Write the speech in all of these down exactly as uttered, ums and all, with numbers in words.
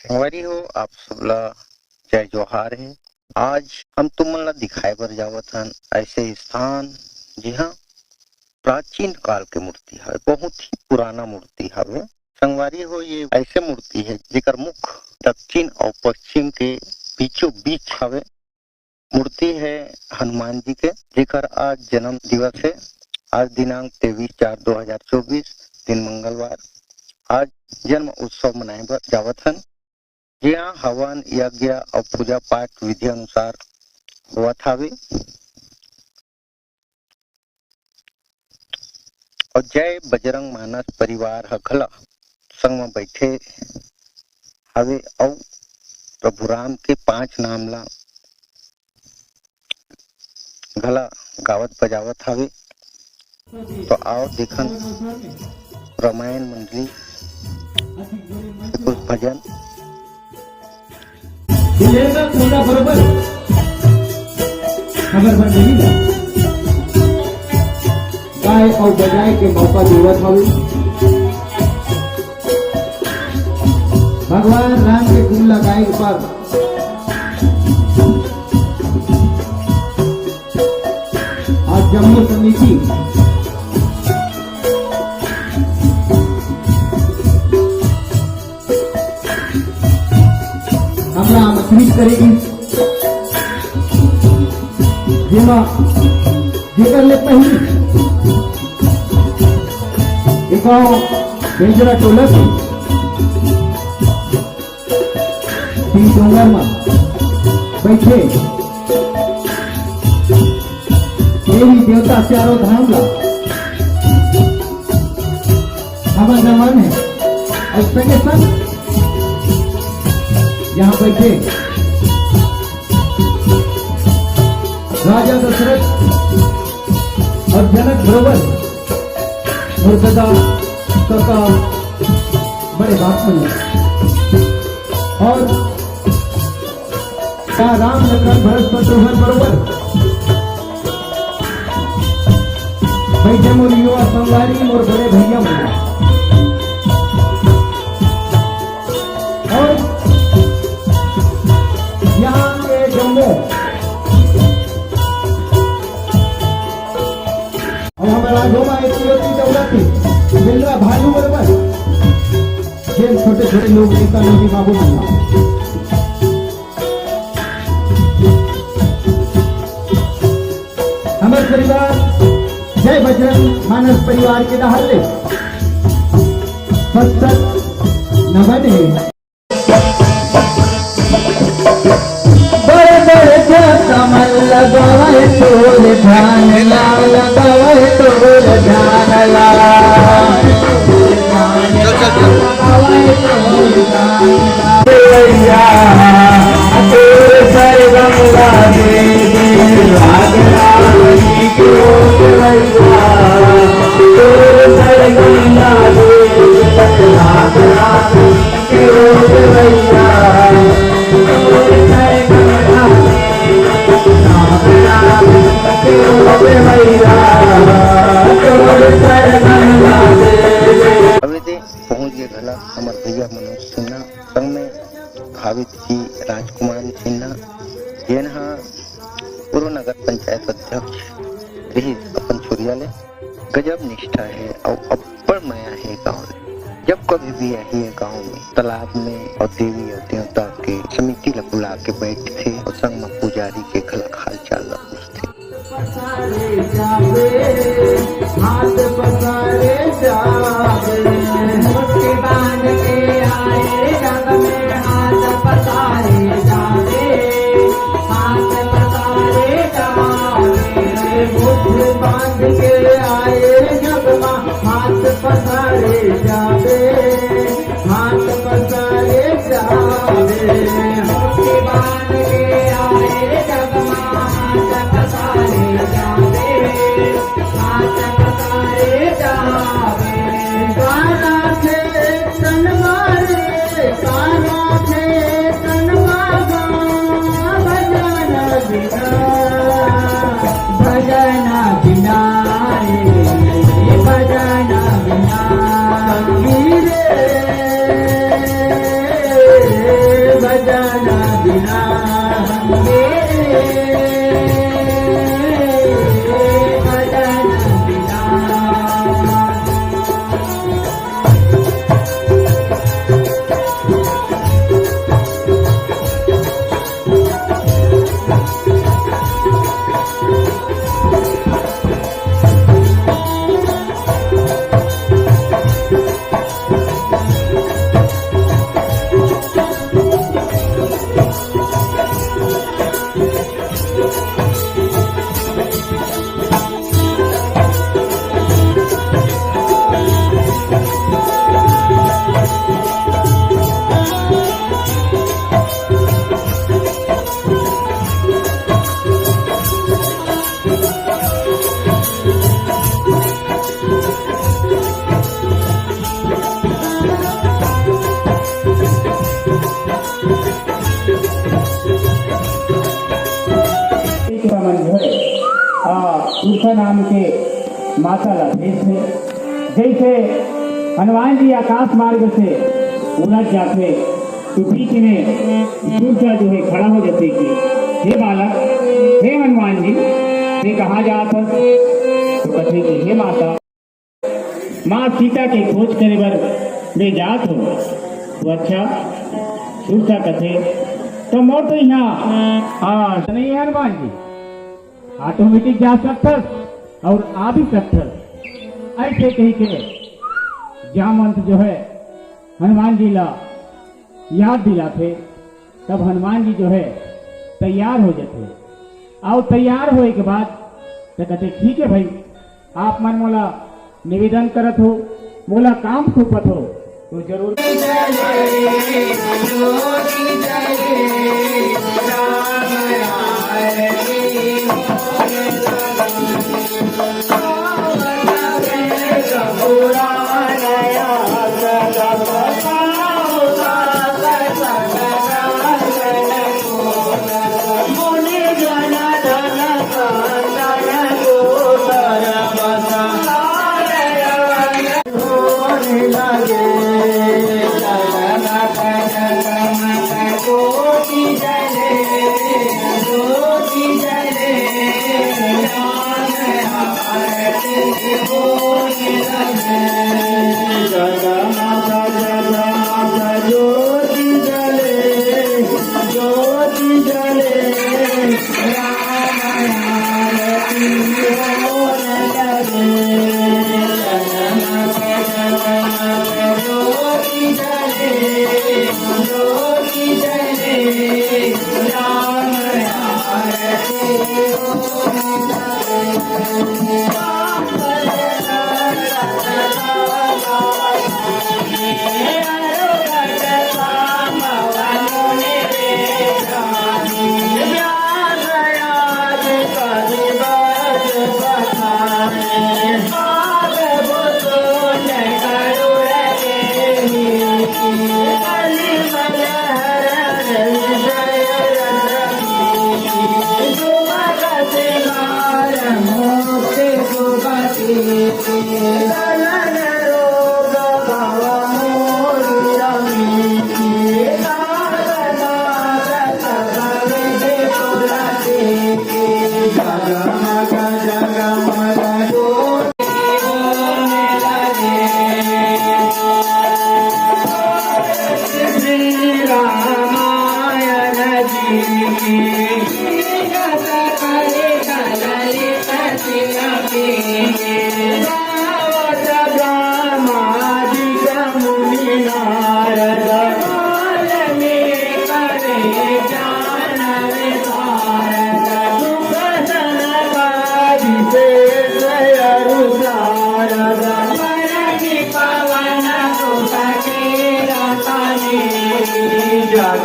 संगवारी हो, आप सबला जय जोहार हे। आज हम तुमन ला दिखाए बर जावत हन ऐसे स्थान, जिहाँ प्राचीन काल के मूर्ति हवे, बहुत ही पुराना मूर्ति हवे। संगवारी हो, ये ऐसे मूर्ति हे, जेकर मुख दक्षिण अउ पश्चिम के बीचों बीच हवे। मूर्ति हे हनुमान जी के, जेकर आज जन्म दिवस हे। आज दिनांक तेईस चार दो हजार चौबीस, दिन मंगलवार। आज जन्म उत्सव मनाए बर जावत हन, जिहाँ हवन, यज्ञ अउ पूजा पाठ विधि अनुसार होवत हावे। अउ जय बजरंग मानस परिवार ह घला संग म बइठे हावे अउ प्रभु राम के पांच नाम ला घला गावत बजावत हावे। तो आओ देखन रामायण मंडली के कुछ भजन। ये ना छोटा बरोबर खबर बन रही है। गाय और बजाए के मौका देवत हवे। भगवान राम के कुल लगाए पर आज जम्मू समिति हमला आमंत्रित करेगी, जेमा जेकर ले पहिली ये गांव बेंजरा टोला के तीन डोंगर म बइठे देवी देवता चारों धाम ला हमर नमन हे। अउ संगे संग यहाँ बइठे राजा दशरथ अउ जनक बरोबर मोर ददा, कका, बड़े बाप मन अउ का राम लखन भरत शत्रुघ्न बरोबर बइठे मोर युवा संगवारी, मोर बड़े भैया मन अउ यहाँ के जम्मो अउ हमर राजो मा एक ज्योति दौलत बिल्ला भालू बरोबर जेन छोटे छोटे लोग नेता लोग बाबू मन हमर परिवार जय बजरंग मानस परिवार के डहर ले सत सत नमन हे। बड़ बड़ कमल लगावे तोर ध्यान ला, लगावे तोर ध्यान ला। चल, चल, चल। भैया, तोर सरगम लागे, राग रागनी के भैया, तोर सरगम लागे, राग रागनी के भैया, तोर सरगम लागे, राग रागनी के भैया, तोर सरगम लागे। अभी दे पहुंच गए घला हमर भैया मनोज सिन्हा, संग में भावित जी राजकुमारी सिन्हा, जेन हा पूर्व नगर पंचायत अध्यक्ष रहिस अपन छुरिया ले। गजब निष्ठा हे अउ अब्बड़ मया हे गांव ले। जब कभी भी आही ये गांव में, तालाब में अउ देवी अउ देवता के समिति ला बुला के बैठथे अउ संग म पुजारी के घलक हालचाल ला पूछथे। पसारे जाबे, हाथ पसारे जाबे। मुट्ठी बांध के आए जग में, हाथ पसारे जाबे, हाथ पसारे जाबे। मुट्ठी बांध के आए जग में, हाथ पसारे जाबे, हाथ पसारे जाबे। मुट्ठी बांध के आए जग में, हाथ पसारे जाबे, हाथ पसारे जाबे। कारा थे तन मारे, कारा थे तन मागा, भजन बिना, भजन बिना, भजन बिना, संगी रे। मन जो है, आ, सुरसा नाम के माता ला भेजथे। जैसे हनुमान जी आकाश मार्ग से उलझ जाथे, तो बीच में सुरसा जो है खड़ा हो जाथे कि, "हे बालक, हे हनुमान जी, तैं कहाँ जात हस?" तो कथे कि, "हे माता, माँ सीता के खोज करे बर मैं जात हूँ।" तो अच्छा, सुरसा कथे, "तो मोर तो यहाँ, हाँ, नहीं है हनुमान जी, automatic जा सकथस और आ भी सकथस।" ऐसे कही के जामवंत जो है हनुमान जी ला याद दिलाथे, तब हनुमान जी जो है तैयार हो जाथे। और तैयार होए के बाद तो कहथे, "ठीक है भाई, आप मन मोला निवेदन करत हो, मोला काम थोपत हो, तो जरूर।"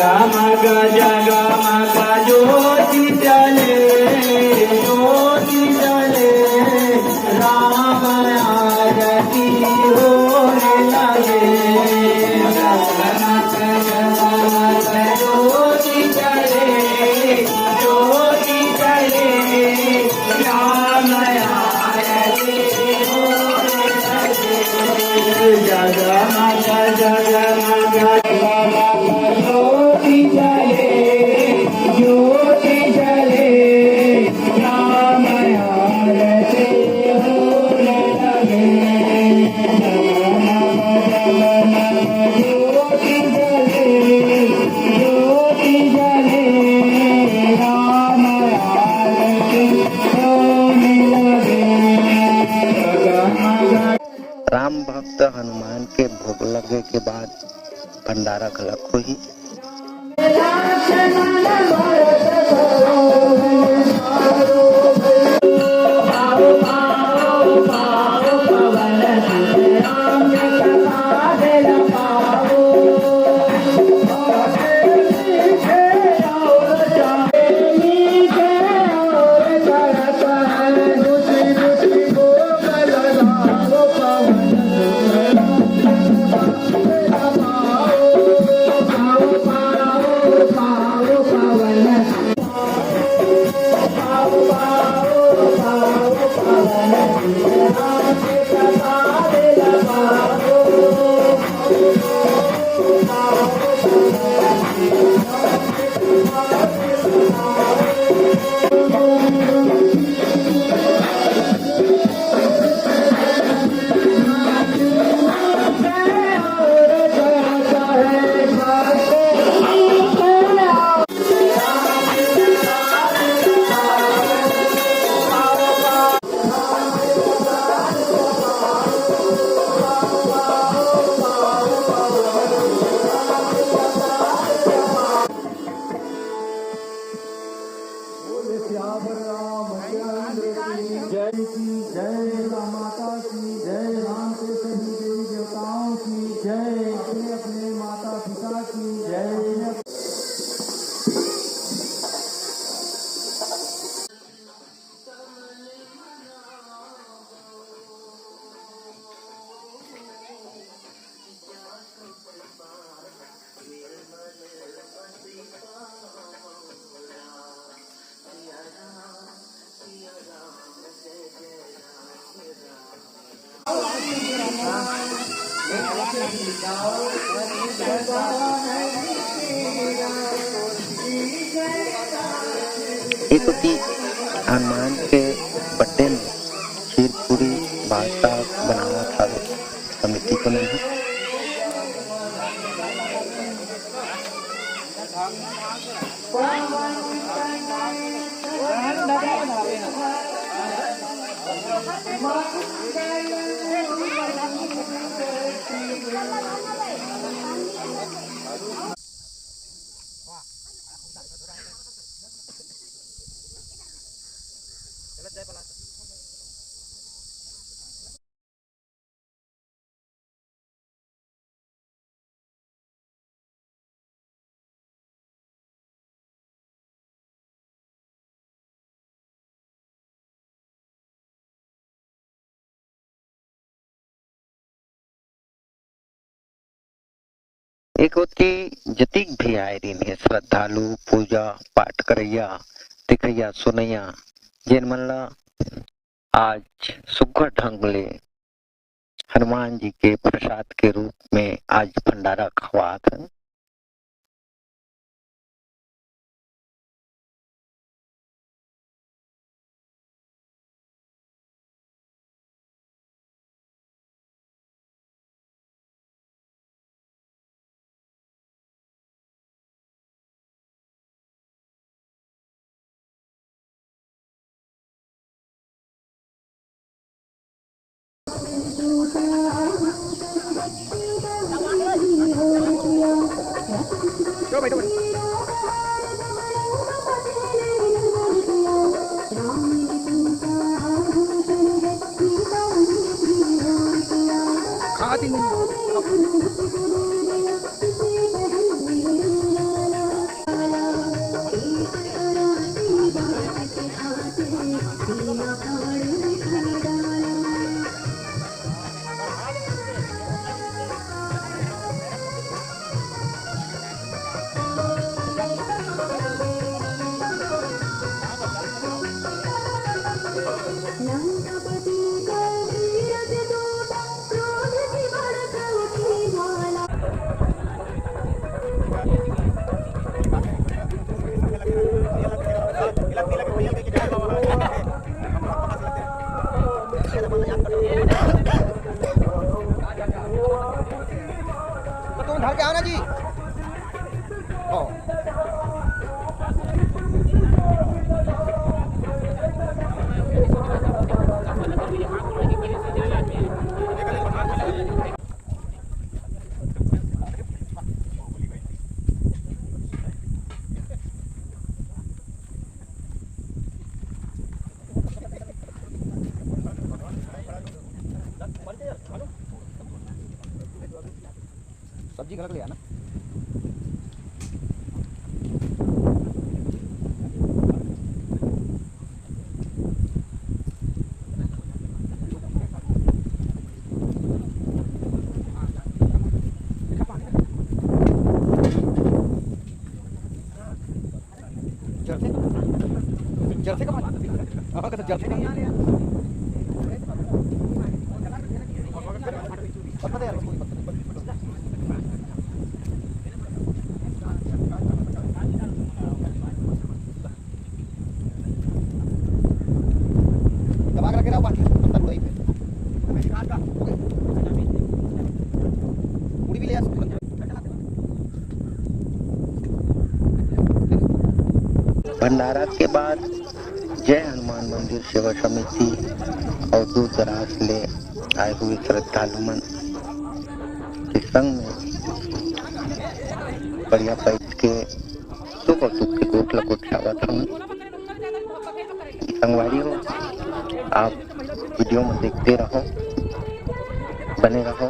जगमग जगमग ज्योति जले, ज्योति जले, राम आरती होने लगे। जगमग जगमग ज्योति जले, ज्योति जले, राम आरती होने लगे। जगमग जगमग ज्योति जले, बाद भंडारा घलक होही। बोले सियावर रामचंद्र की जय, की जय, सीता माता की जय, राम के सभी देवी देवताओं की जय, अपने अपने माता पिता की जय। ए कोती हनुमान के बर्थडे में खीर पूरी बासा बनावत हवे कमेटी के मन ह। ए कोती जतिक भी आए रिहिन हे श्रद्धालु, पूजा पाठ करइया, देखइया, सुनइया, जेन मन ला आज सुग्घर ढंग ले हनुमान जी के प्रसाद के रूप में आज भंडारा खवात हन। जी, घलक ले आना। जलसे का पानी। हाँ, कहते जलसे का पानी। पत्ता दे यार, कोई पत्ता दे। दबा के रखे रहो, बाकी पत्ता उड़ाई पे। ओके। पूरी भी ले आ, तुरंत। भंडारा के बाद जय हनुमान मंदिर सेवा समिति और दूर दराज ले आए हुए श्रद्धालु मन के संग में बढ़िया बैठ के सुख और दुख के गोठ ला गोठियावत हवन। संगवारी हो, आप वीडियो में देखते रहो, बने रहो।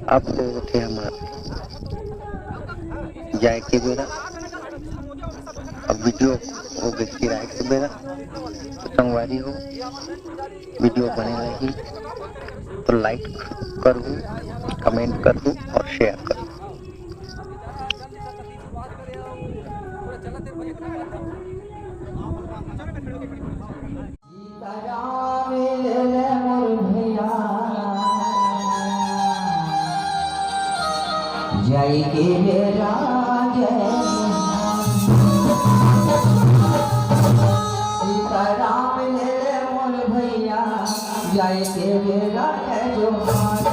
अब तो होथे हमर जाए के बेरा, अब वीडियो हो गए किराए के बेरा। तो संगवारी हो, वीडियो बने रही तो लाइक करहू, कमेंट करहू और शेयर करहू। सीताराम ले ले मोर भैया, जाई के बेरा जय। सीताराम ले ले मोर भैया, जाई के बेरा जय जोहार।